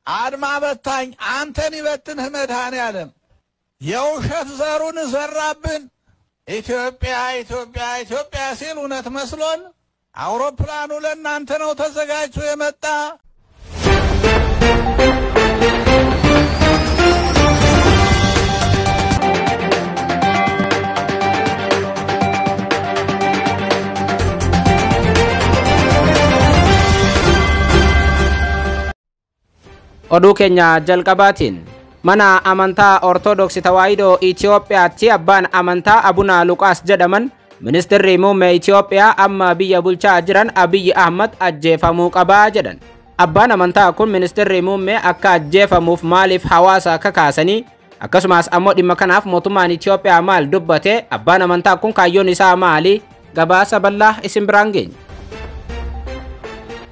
አድማ በታኝ አንተን ይበትንህ መድኃኔዓለም። የውሸት ዘሩን ዘራብን። ኢትዮጵያ ኢትዮጵያ ኢትዮጵያ ሲል እውነት መስሎን አውሮፕላኑ ለእናንተ ነው ተዘጋጅቶ የመጣ። Oduu keenya jalqabaatiin mana amantaa Ortodoksii Tawaahidoo Itoophiyaatti abbaan amantaa Abuna Luqaas jedhaman ministeerri muummee Itoophiyaa amma biyya bulchaa jiran Abiyyi Ahmad ajjeefamuu qabaa jedhan. Abbaan amantaa kun ministeerri muummee akka ajjeefamuuf maaliif hawaasa kakaasanii, akkasumas ammoo dhimma kanaaf mootummaan Itoophiyaa maal dubbate, abbaan amantaa kun kaayyoon isaa maali? Gabaasa bal'aa isin biraan geenya.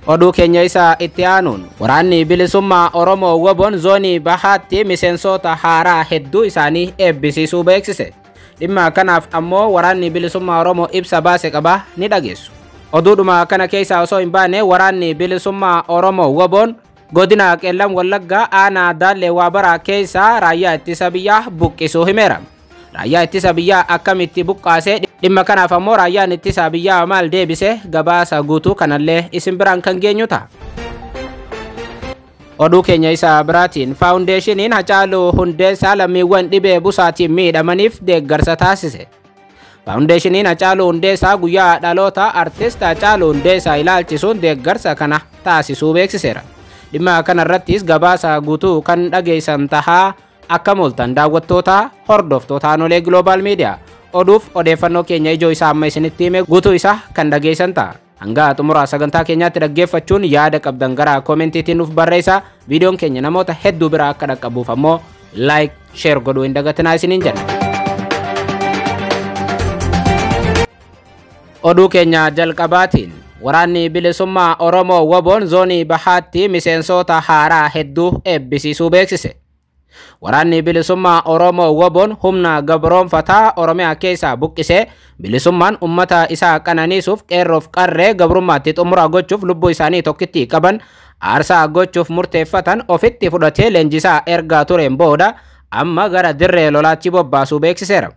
Oduu keenya isa itti aanuun waraanni bilisummaa Oromoo Woboon zoonii Bahaatti miseensota haaraa hedduu isaanii eebbisiisuu beeksise. Dhimma kanaaf ammoo waraanni bilisummaa Oromoo ibsa baase qaba, ni dhageessu. Oduudhuma kana keessaa osoo hin baane waraanni bilisummaa Oromoo Woboon godina Qeellam Wallaggaa aanaa Daallee Waabaraa keessaa raayyaa ittisa biyyaa buqqisuu himeera. Raayyaa ittisa biyyaa akkamitti buqqaasee, dhimma kanaaf ammoo raayyaan ittisa biyyaa maal deebise, gabaasa guutuu kanallee isin biraan kan geenyu ta'a. Oduu keenya isa biraatiin faawundeeshiniin Hacaaluu Hundeessaa lammiiwwan dhibee busaatiin miidhamaniif deeggarsa taasise. Faawundeeshiniin Hacaaluu Hundeessaa guyyaa dhaloota artist Hacaaluu Hundeessaa ilaalchisuun deeggarsa kana taasisuu beeksiseera. Dhimma kanarrattis gabaasa guutuu kan dhageessan tahaa. Akka mooltan daawwattoota hordoftoota Aanolee Global Media, oduuf odeeffannoo keenya ijoo isaa amma isinitti hime guutuu isaa kan dhageessan ta'a. Hanga xumura sagantaa keenyaatti dhaggeeffachuun yaada qabdan gara koomentiitiin nuuf barreessaa. Viidiyoon keenya namoota hedduu bira akka dhaqqabuuf ammoo like, share godhuu hin dagatinaa isiniin jenna. Oduu keenya jalqabaatiin waraanni bilisummaa Oromoo Woboon zoonii Bahaatti miseensota haaraa hedduu eebbisiisuu beeksise. Waraanni bilisummaa Oromoo Woboon humna gabroonfataa Oromiyaa keessaa buqqisee bilisummaan uummata isaa qananiisuuf qeerroof qarree gabrummaatti xumura gochuuf lubbuu isaanii tokkitti qaban aarsaa gochuuf murteeffatan ofitti fudhatee leenjisaa ergaa tureen booda amma gara dirree lolaatti bobbaasuu beeksiseera.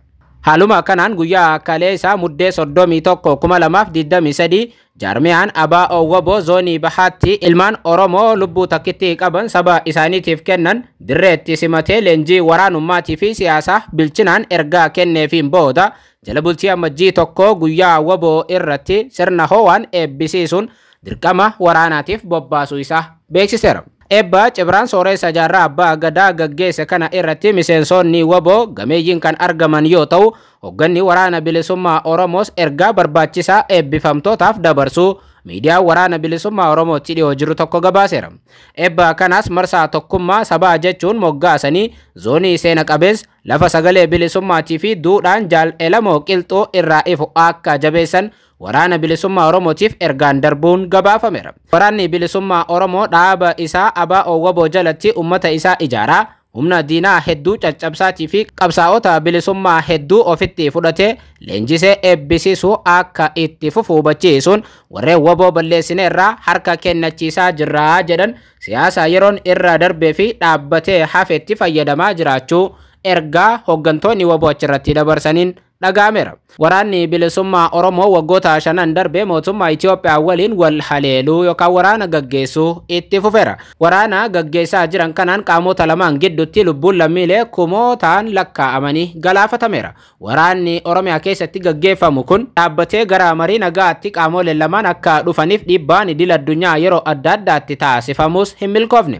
Haaluma kanaan guyyaa kaleessaa Muddee 31, 2023 jaarmiyaan ABO Woboo zoonii Bahaatti ilmaan Oromoo lubbuu takkitti qaban saba isaaniitiif kennan dirreetti simatee leenjii waraanummaatii fi siyaasaa bilchinaan ergaa kenneefiin booda jala bultii Amajjii 1 guyyaa Woboo irratti sirna ho'aan eebbisiisuun dirqama waraanaatiif bobbaasuu isaa beeksiseera. Eebba Cibraan Sooressa Jaarraa Abbaa Gadaa gaggeesse kana irratti miseensonni Woboo gameeyyiin kan argaman yoo ta'u, hoogganni waraana bilisummaa Oromoos ergaa barbaachisaa eebbifamtootaaf dabarsuu miidiyaa waraana bilisummaa Oromootti dhiyoo jiru tokko gabaaseera. Eebba kanaas marsaa tokkummaa sabaa jechuun moggaasanii zoonii seena qabeessa lafa sagalee bilisummaatii fi duudhaan Jaal Elamoo Qilxuu irraa ifu akka jabeessan waraana bilisummaa Oromootiif ergaan darbuun gabaafameera. Waraanni bilisummaa Oromoo dhaaba isaa ABO Woboo jalatti uummata isaa ijaaraa humna diinaa hedduu caccabsaatii fi qabsaa'ota bilisummaa hedduu ofitti fudhatee leenjisee eebbisiisuu akka itti fufu hubachiisuun warreen Woboo balleessine irraa harka kennachiisaa jirraa jedhan siyaasa yeroon irra darbee fi dhaabbatee hafetti fayyadamaa jiraachuu ergaa hooggantoonni Woboo achirratti dabarsaniin dhaga'ameera. Waraanni bilisummaa Oromoo waggoota 5 darbee mootummaa Itoophiyaa waliin wal haleeluu yookaan waraana gaggeessuu itti fufeera. Waraana gaggeessaa jiran kanaan qaamota lamaan gidduutti lubbuun lammiilee kumootaan lakkaa'amanii galaafatameera. Waraanni Oromiyaa keessatti gaggeeffamu kun dhaabbatee gara marii nagaatti qaamoleen lamaan akka dhufaniif dhiibbaan idil addunyaa yeroo adda addaatti taasifamus hin milkoofne.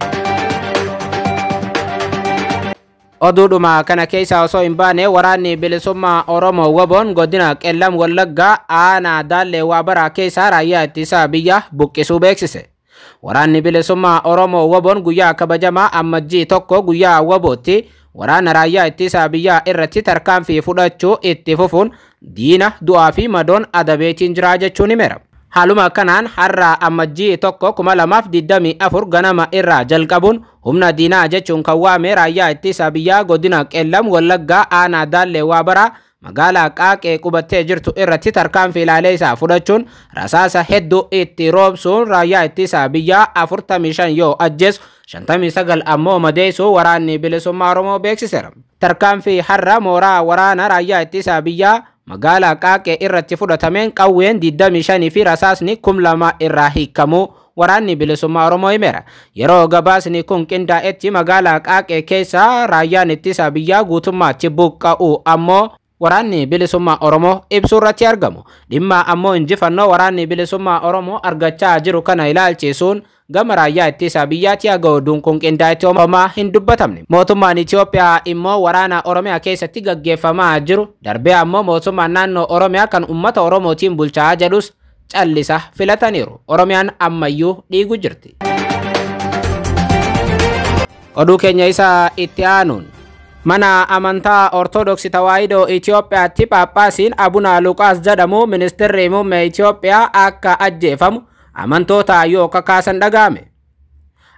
Oduudhuma kana keessaa osoo hin baane waraanni bilisummaa Oromoo Woboon godina Qellam Wallaggaa aanaa Daallee Waabaraa keessaa raayyaa ittisa biyyaa buqqisuu beeksise. Waraanni bilisummaa Oromoo Woboon guyyaa kabajamaa Amajjii 1 guyyaa Wobootti waraana raayyaa ittisa biyyaa irratti tarkaanfii fudhachuu itti fufuun diina du'aa fi madoon adabeetiin jira jechuun himeera. Haaluma kanaan har'a Amajjii 1, 2024 ganama irraa jalqabuun humna diinaa jechuun kan waame raayyaa ittisa biyyaa godina Qellam Wallaggaa aanaa Daallee Waabaraa magaalaa Qaaqee qubattee jirtu irratti tarkaanfii ilaalee isaa fudhachuun rasaasa hedduu itti roobsuun raayyaa ittisa biyyaa 45 yoo ajjeesu 59 ammoo madeessuu waraanni bilisummaa Oromoo beeksiseera. Tarkaanfii har'a mooraa waraana raayyaa ittisa biyyaa magaalaa Qaaqee irratti fudhatameen qawween 25 fi rasaasni 2000 irraa hiikamuu waraanni bilisummaa Oromoo himeera. Yeroo gabaasni kun qindaa'etti magaalaa Qaaqee keessa raayyaan ittisa biyyaa guutummaatti buqqa'u ammoo waraanni bilisummaa Oromoo ibsuu irratti argamu. Dhimma ammoo injifannoo waraanni bilisummaa Oromoo argachaa jiru kana ilaalchisuun gama raayyaa ittisa biyyaatti haga oduun kun qindaa'etti homaa hin dubbatamne. Mootummaan Itoophiyaa immoo waraana Oromiyaa keessatti gaggeeffamaa jiru darbee ammoo mootummaan naannoo Oromiyaa kan uummata Oromootiin bulchaa jedhus callisa filataniiru. Oromiyaan ammayyuu dhiigu jirti. Oduu keenya isa itti aanuun mana amantaa Ortodoksii Tawaahidoo Itoophiyaatti Phaaphaasiin Abuna Luqaas jedhamu ministeerri muummee Itoophiyaa akka ajjeefamu amantoota yoo kakaasan dhaga'ame.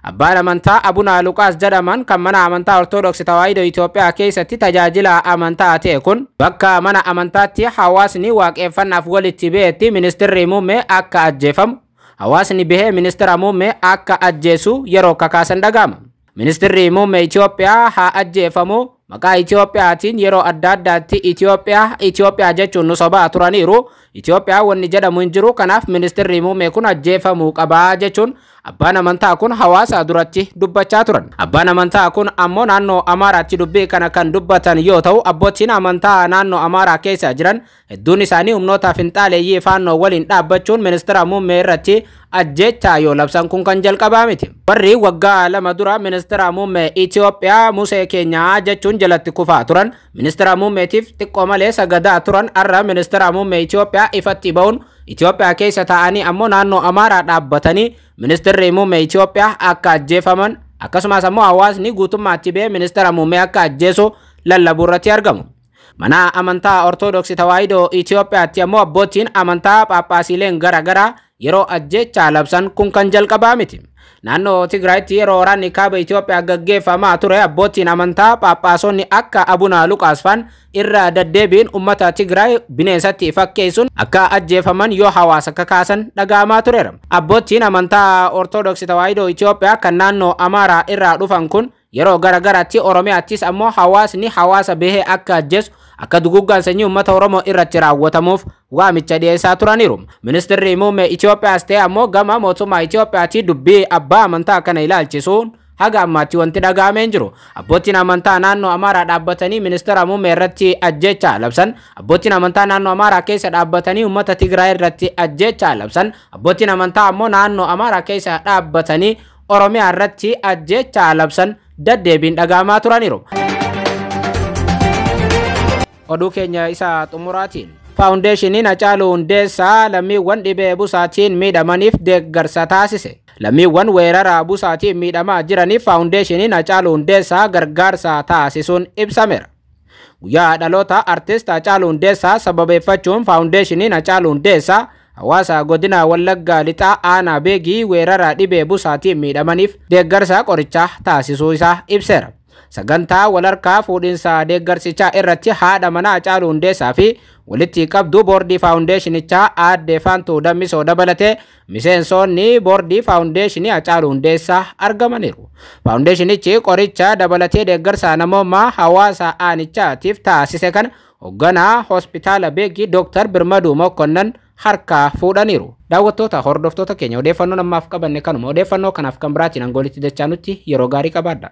Abbaan amantaa Abuna Luqaas jedhaman kan mana amantaa Ortodoksii Tawaahidoo Itoophiyaa keessatti tajaajila amantaa ta'e kun bakka mana amantaatti hawaasni waaqeffannaaf walitti ba'etti ministeerri muummee akka ajjeefamu hawaasni bahee ministeera muummee akka ajjeesu yeroo kakaasan dhaga'ama. Ministeerri muummee Itoophiyaa haa ajjeefamu maqaa Itoophiyaatiin yeroo adda addaatti Itoophiyaa Itoophiyaa jechuun nu sobaa turaniiru. Itoophiyaa wanni jedhamu hin jiru, kanaaf ministeerri muummee kun ajjeefamuu qabaa jechuun abbaan amantaa kun hawaasa duratti dubbachaa turan. Abbaan amantaa kun ammoo naannoo Amaaraatti dubbii kana kan dubbatan yoo ta'u, abbootiin amantaa naannoo Amaaraa keessa jiran hedduun isaanii humnoota finxaaleeyyii faannoo waliin dhaabbachuun ministeera muummee irratti ajjeechaa yoo labsan kun kan jalqabaa miti. Warri waggaa 2 dura ministeera muummee Itoophiyaa Musee keenyaa jechuun jalatti kufaa turan ministeera muummeetiif xiqqoo malee sagadaa turan har'a ministeera muummee Itoophiyaa ifatti ba'uun Itoophiyaa keessa taa'anii ammoo naannoo Amaaraa dhaabbatanii ministeerri muummee Itoophiyaa akka ajjeefaman akkasumas ammoo hawaasni guutummaatti ba'ee ministeera muummee akka ajjeesu lallabuu irratti argamu. Mana amantaa Ortodoksii Tawaahidoo Itoophiyaatti ammoo abbootiin amantaa Phaaphaasiileen garaagaraa yeroo ajjeechaa labsan kun kan jalqabaa miti. Naannoo Tigraayitti yeroo waraanni kaaba Itoophiyaa gaggeeffamaa ture abbootiin amantaa Phaaphaasonni akka Abuna Luqaas faan irra deddeebiin uummata Tigraay bineensatti fakkeessuun akka ajjeefaman yoo hawaasa kakaasan dhaga'amaa tureera. Abbootiin amantaa Ortodoksii Tawaahidoo Itoophiyaa kan naannoo Amaaraa irraa dhufan kun yeroo garagaraatti Oromiyaattis ammoo hawaasni hawaasa bahee akka ajjeesu akka duguggaan sanyii uummata Oromoo irratti raawwatamuuf waamicha dhiyeessaa turaniiru. Ministeerri muummee Itoophiyaas ta'e ammoo gama mootummaa Itoophiyaatti dubbii abbaa amantaa kana ilaalchisuun haga ammaatti wanti dhaga'amee hin jiru. Abbootiin amantaa naannoo Amaaraa dhaabbatanii ministeera muummee irratti ajjeechaa labsan, abbootiin amantaa naannoo Amaaraa keessa dhaabbatanii uummata Tigraay irratti ajjeechaa labsan, abbootiin amantaa ammoo naannoo Amaaraa keessa dhaabbatanii Oromiyaa irratti ajjeechaa labsan deddeebiin dhaga'amaa turaniiru. Oduu keenya isa xumuraatiin Faawundeeshiniin Hacaaluu Hundeessaa lammiiwwan dhibee busaatiin miidhamaniif deeggarsa taasise. Lammiiwwan weerara busaatiin miidhamaa jiraniif Faawundeeshiniin Hacaaluu Hundeessaa gargaarsa taasisuun ibsameera. Guyyaa dhaloota artist Hacaaluu Hundeessaa sababeeffachuun Faawundeeshiniin Hacaaluu Hundeessaa hawaasa godina Wallaggaa Lixaa aanaa Beegii weerara dhibee busaatiin miidhamaniif deeggarsa qorichaa taasisuu isaa ibseera. Sagantaa walharkaa fuudhinsa deeggarsichaa irratti haadha manaa Hacaaluu Hundeessaa fi walitti qabduu boordii faawundeeshinichaa aadde Faantuu Dammisoo dabalatee miseensonni boordii faawundeeshinii Hacaaluu Hundeessaa argamaniiru. Faawundeeshinichi qoricha dabalatee deeggarsa namoomaa hawaasa aanichaatiif taasise kana hoogganaa hospitaala Beegii Dr. Birmaduu Mokonnan harkaa fuudhaniiru. Daawwattoota hordoftoota keenya odeeffannoo ammaaf qabanne kanuma. Odeeffannoo kanaaf kan biraatiin hangoolitti dachaa nutti yeroo gaarii qabaadha.